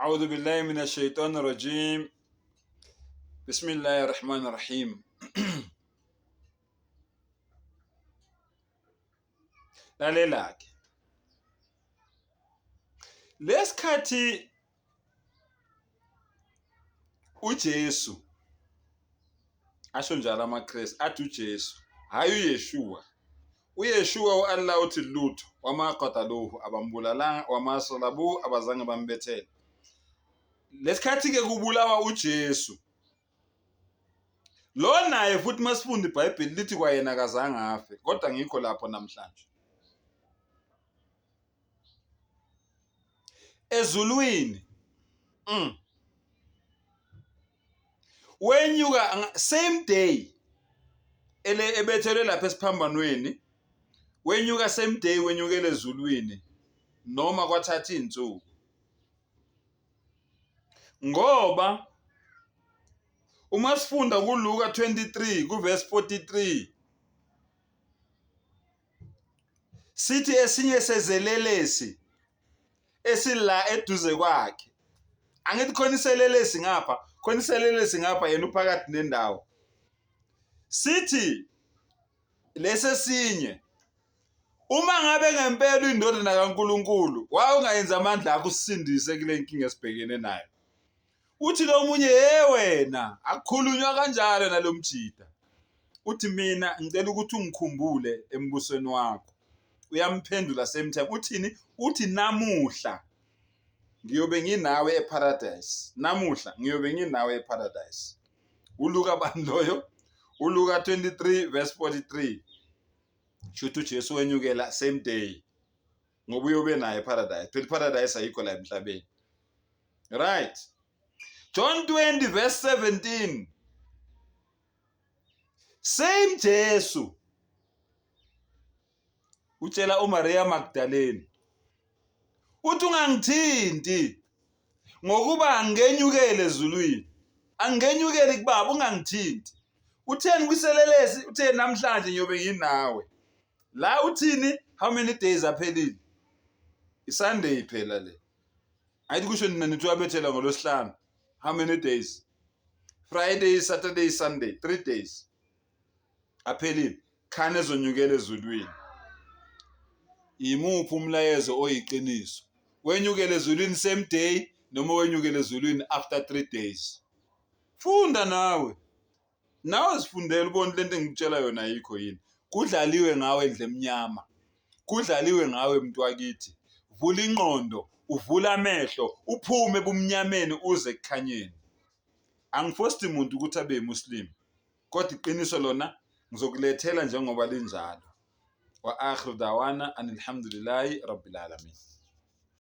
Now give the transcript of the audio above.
A'udhu billahi minash shaitani rajim. Bismillahir Rahmanir Rahim. Lalela ke. Lesikhathi uJesu asho njalo amaKristu athi uJesu hayi uYeshua uYeshua u-Allah uthi lutho wamaqataluhu abambulalanga wamasalabu abazange bambethele lesikhathi ke kubulawa uJesu lo naye futhi masifunda iBhayibheli lithi kwayena akazange afe kodwa ngikho lapho namhlanje ezulwini. Wenyuka same day ele ebethelwe lapha esiphambanweni, wenyuka same day, wenyukela ezulwini noma kwathatha izinsuku, ngoba uma sifunda kuLuka 23 kuverse 43 sithi esinye sezelelesi esila eduze kwakhe, angithi khona iselelesi ngapha, khona iselelesi ngapha, yena uphakathi nendawo. Sithi lesesinye, uma ngabe ngempela uyindodana kaNkuluNkulu, waye ungayenza amandla akho usisindise kule nkinga esibhekene nayo. Uthi lo munye, ye wena, akukhulunywa kanjalo nalomjida. Uthi mina ngicela ukuthi ungikhumbule embusweni wakho. Uyamphendula same time. Uthini? Uthi namuhla ngiyobe nginawe eParadise. Namuhla ngiyobe nginawe eParadise. ULuka bani loyo? ULuka 23 verse 43. Shuthi uJesu wenyukela same day. Ngoba uyobe naye eParadise. Phela iParadise ayikho la emhlabeni. Right. John 20 verse 17. Same Jesu utshela uMaria Magdalene uthi ungangithinti ngokuba angenyukele ezulwini, angenyukeli kubaba, ungangithinti. Utheni kwiselelesi? Uthe namhlanje ngiyobe nginawe la. Uthini? How many days aphelile? ISunday phela le, ayithi kusho nina nithi wabethela ngolwesihlanu. How many days? Friday, Saturday, Sunday, 3 days aphelile, khane ezonyukela ezulwini. Imuphi umlayezo oyiqiniso? Wenyukela ezulwini same day noma wenyukela ezulwini after 3 days? Funda nawe, nawe zifundele ubone lento engikutshela yona ayikho yini. Kudlaliwe ngawe ndle emnyama, kudlaliwe ngawe mntu wakithi. Vula ingqondo, uvula amehlo, uphume ebumnyameni uze ekukhanyeni. Angifosti muntu ukuthi abe Muslim, kodwa iqiniso lona ngizokulethela njengoba linjalo. Wa akhiru dawana anilhamdulillahi rabbil alamin.